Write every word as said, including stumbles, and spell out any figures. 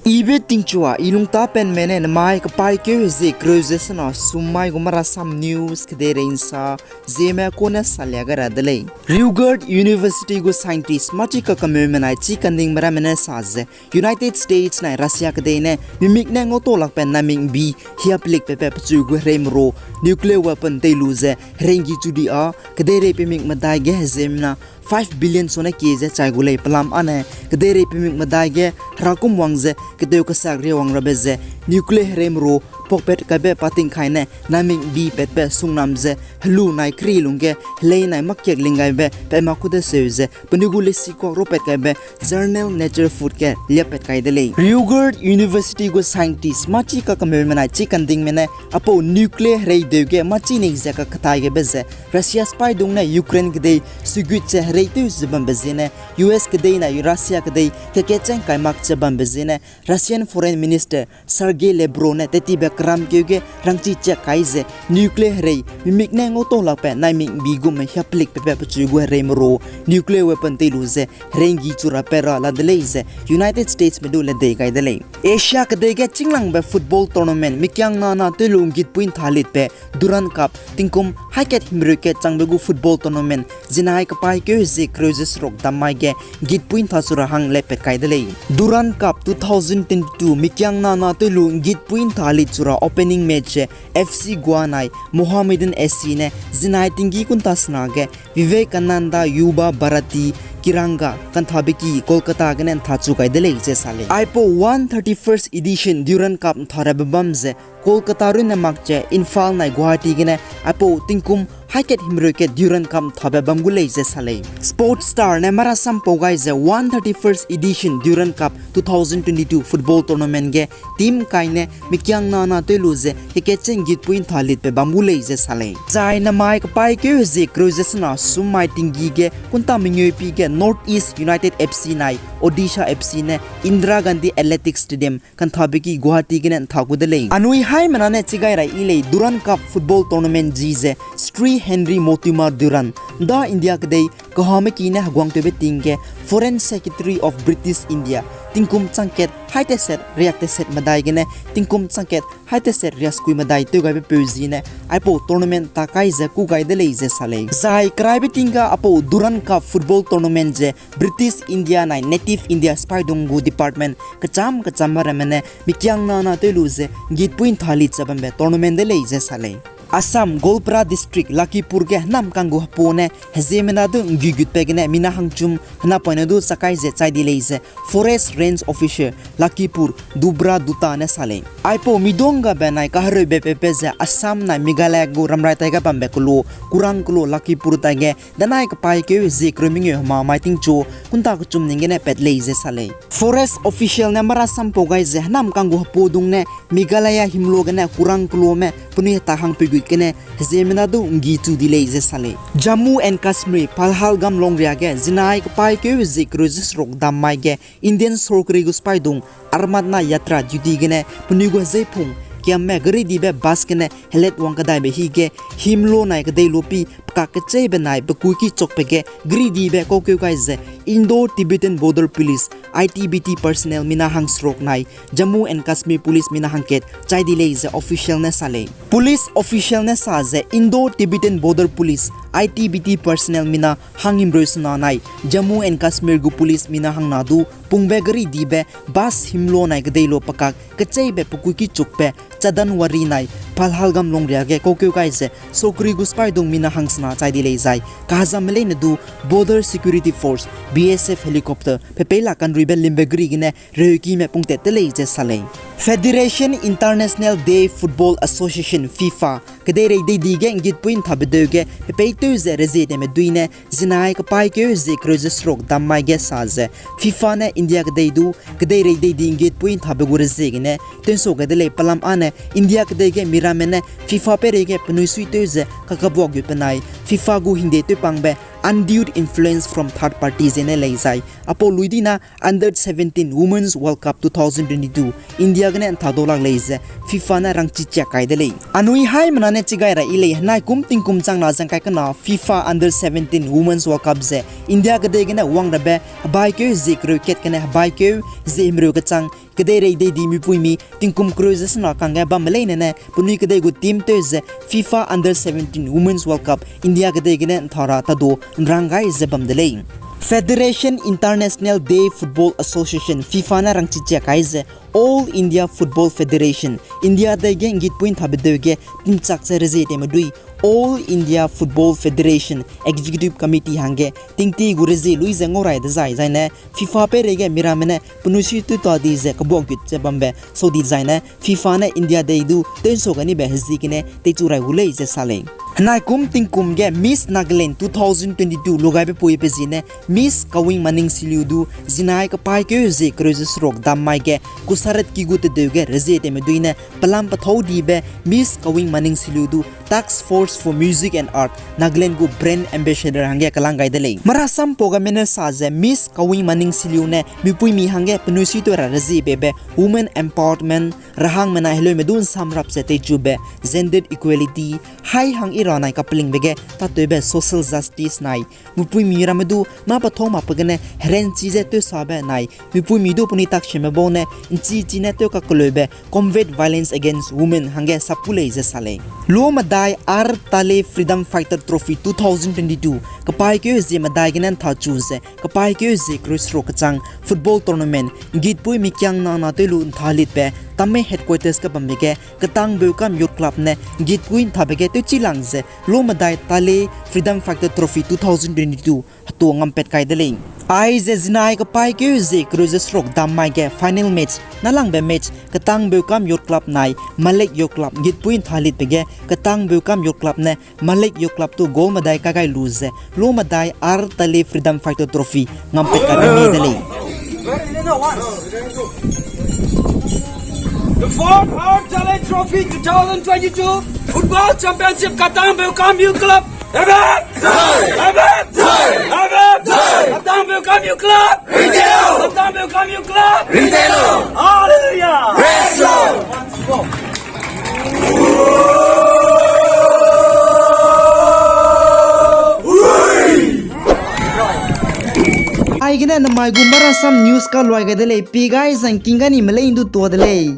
Ibe tingchua, i lungtapenme ne namai kepaîkeu hezie kereu ze sena summai gu Marasam News kedeirei nsa zieme kune salia gai ra de lei. Ryuguurts University gu scientist mâchi kakemeume nai chi kandingme ramme ne sa ze, United States nai Russia kedei ne mimik ne ngau tau lakbe naimik bi hiaplikbe pe pechu gu hereimeru nuclear weapon tei lu ze herei nggi chu di â, kedeirei pemik medai ge heziemena five billion sone kie ze chai gu lei. Pelam âne kedeirei pemik medai ge herakum wang ze ketew kesak riewang rabe ze nuclear hereimeru pakpat kaibe pating kai ne naimik bi patbe sungnam ze helu nai keri lungge helei nai makiak ling gaibe pe ma kude seu ze penui gu lesikuak ropat kaibe journal Nature Food ge liapat kai de lei. Ryuguurts University gu scientist mâchi kakemeume nai chi kandingme ne aipau nuclear hereideu ge mâchi nei ze kakhetai gebe ze Russia sipaidung ne Ukraine kedei sugut ze hereitew ze bambe ziene, U S kedei nai Russia kedei kekecheng kai mak ze bambe ziene, Russian Foreign Minister Sergei Lavrov ne tettibe keramkeu ge rangchi chiak kai ze nuclear herei mimik ne ngau tau lakbe naimik bi gume hiaplikbe pe pechu gu hereimeru nuclear weapon tei lu ze herei nggi chu rapat ra la de lei ze United Statesme du ledei gai de lei. Asia kedei ge chînglangbe football tournament mikiangna na tew lu nggitpui ntha litbe Durand Cup tingkum haî kat himreu kat changbe gu football tournament zinai kepaîkeu hezie kereu ze seruk dam mai ge nggitpui ntha chu ra hang lepat kai de lei. Durand Cup two thousand twenty-two mikiangna na tew lu nggitpui ntha lit chu ra opening match ze F C Goa nai Mohammedan A C ne zinai tinggi kunta sena ge Vivekananda Yuva Bharati Kriyanga kanthabe ki Kolkata gene ntha chu gai de lei ze sa lei. Aipau one thirty-first edition Durand Cup ntha rabe bam ze Kolkata runne mak ze Imphal nai Guwahati gene aipau tingkum haî kat himreu kat Durand Cup nthabe bam gu lei ze sa lei. Sports Star ne marasam pau gai ze one thirty-first edition Durand Cup two thousand twenty-two football tournament ge team kai ne mikiangna na tew lu ze kekecheng nggitpui ntha litbe bam gu lei ze sa lei. Zai namai kepaîkeu hezie kereu ze sena summai tinggi ge kunta mengeu pi ge North East United F C nai Odisha F C ne Indira Gandhi Athletic Stadium kanthabe ki Guwahati gene ntha gu de lei. Anui haimena ne chigai rai yi lei Durand Cup football tournament ji ze Sri Henry Motimar Durand, da India kedei kahame ki ne heguangtewbe ting ge Foreign Secretary of British India, tingkum changkat haî teset riak teset medai gene tingkum changkat haî teset riaskui medai tew gaibe peu ji ne aipau tournament ta kai ze kû gai de lei ze sa lei. Zai keraibe ting ga aipau Durand Cup football tournament ze British India nai Native India sipaidung gu department kecham kechambe ramme ne mikiangna na tew lu ze nggitpui ntha lit ze bambe tournament de lei ze sa lei. Assam, Goalpara District, Lakhipur ge hênamkang gu hepo ne heziemena du nggigutbe gene mina hangchum henapoine du chakai ze chai di lei ze Forest Range Officer, Lakhipur, Dubra Dutta ne sa lei. Aipau midonggabe nai kahereube pepe ze Assam nai Meghalaya gu ramrai tai ga bambe kelo, kurang kelo Lakhipur tai ge danai kepaîkeu hezie kereu mengeu hema mai tingchu kunta kechum ning gene pat lei ze sa lei. Forest official ne marasam pau gai ze hênamkang gu hepo dung ne Meghalaya himlo gene kurang kelome penui heta hang pegut gene heziemena du nggi chu di lei ze sa lei. Jammu and Kashmir, Pahalgam longria ge zinai kepaîkeu hezie kereu ze seruk dam mai ge Indian sorkari gu sipaidung Amarnath Yatra duty gene penui gu hezeipung kiamme garidibe bus gene helat wang kedaibe hi ge himlo nai kedei lopi pekak kecheibe nai pekuiki chukbe ge garidibe kaukeu gai ze Indo-Tibetan Border Police, I T B T personnel mina hang seruk nai Jammu and Kashmir Police mina hangkat chai di lei ze official ne sa lei. Police official ne sa ze Indo-Tibetan Border Police, I T B T personnel mina hang himreu sena nai Jammu and Kashmir gu police mina hangna du pungbe garidibe bus himlo nai kedei lo pekak kecheibe pekuiki chukbe Chadanwari nai Pahalgam longria ge kaukeu gai ze sorkari gu sipaidung mina hangsena chai di lei zai kahezamme leine du Border Security Force, B S F helicopter pe peila kanruibe limbe gari gene reukime pungtat te lei ze sa lei. Federation International Day Football Association, FIFA kedeirei deidi ge nggitpui nthabe deu ge pe peitew ze rezieteme dui ne zinai kepaîkeu hezie kereu ze seruk dam mai ge sa ze FIFA ne India kedei du kedeirei deidi nggitpui nthabe gu rezie gene tewnsau gai de lei. Pelam âne India kedei ge miramme ne FIFA peirei ge penui suitew ze kakabuak gu penai FIFA gu hingde tewpangbe undue influence from third party ze ne lei zai, apau lui dina Under seventeen Women's World Cup two thousand twenty-two India gene ntha dau lak lei ze FIFA ne rangchi chiak kai de lei. Anui haimena ne chigai ra i lei, henai kum tingkum chang na zang kai kena FIFA Under seventeen Women's World Cup ze India kedei gene wang rabe hebaikeu zie kereu kat gene hebaikeu zie himreu kechang kedeirei dei di mipuimi tingkum kereu ze sena kangge bamme leine ne penui kedei gu team tew ze FIFA Under seventeen Women's World Cup India kedei gene ntha ra tadu nrang gai ze bam de lei. Federation International Day Football Association, FIFA ne rangchi chiak kai ze All India Football Federation, India dei ge nggitpui nthabe deu ge tingchak ze rezie teime dui All India Football Federation Executive Committee hangge tingti gu rezie lui ze ngau rai dezai zaine FIFA peireige miramme ne penui sui tew ta di ze kebuak gut ze bambe sau di zaine FIFA ne India dei du tew'nsau gai nibe hezie gene teichu rai gu lei ze sa lei. Henai kum tingkum ge Miss Nagaland two thousand twenty-two lugaibe puibe ziene Miss Kawing Maningsiliu du zinai kepaîkeu zie kereu ze seruk dam mai ge kusarat ki gu tedeu ge rezie teime dui ne pelam pethâu dibe Miss Kawing Maningsiliu du Task Force for Music and Art Nagaland gu brand ambassador hangge kelang gai de lei. Marasam pau ga mene sa ze Miss Kawing Maningsiliu ne mipuimi hangge penui sui tew ra rezie bebe women empowerment, rahangmena heleume du nsamrap ze teichube, gender equality, hai hang i ra nai kapelingbe ge tatewbe social justice nai mipuimi ramme du mâ pethâu makbe gene heranchi ze tewsabe nai mipuimi du penui takseme bau ne nchi chi ne tew kakeleube combat violence against women hangge sap ku lei ze sa lei. Lomedai R Tale Freedom Fighter Trophy two thousand twenty-two kepaîkeu zie medai gene ntha chu ze kepaîkeu zie kereu seruk kechang football tournament nggitpui mikiang nana tew lu ntha litbe Tamei headquarters ge bambe ge Ketangbeukam Youth Club ne nggitpui nthabe ge tewchilang ze Lomedai Tale Freedom Fighter Trophy two thousand twenty-two hetu ngampat kai de lei. Aize zinai kepaîkeu zie kereu ze seruk dam mai ge final match nâlangbe match Ketangbeukam Youth Club nai Malek Youth Club nggitpui ntha litbe ge Ketangbeukam Youth Club ne Malek Youth Club tu goal medai kagai lu ze Lomedai R Tale Freedom Fighter Trophy ngampat kaibe mie de lei. The fourth R Tale Trophy two thousand twenty-two Football Championship Ketangbeukam Youth Club. Ketangbeukam Youth Club. Ketangbeukam Youth Club. Hallelujah. Aigene namai gu Marasam News kaluai gai de lei, pi gai zangking ga ni melei ndu tua de lei.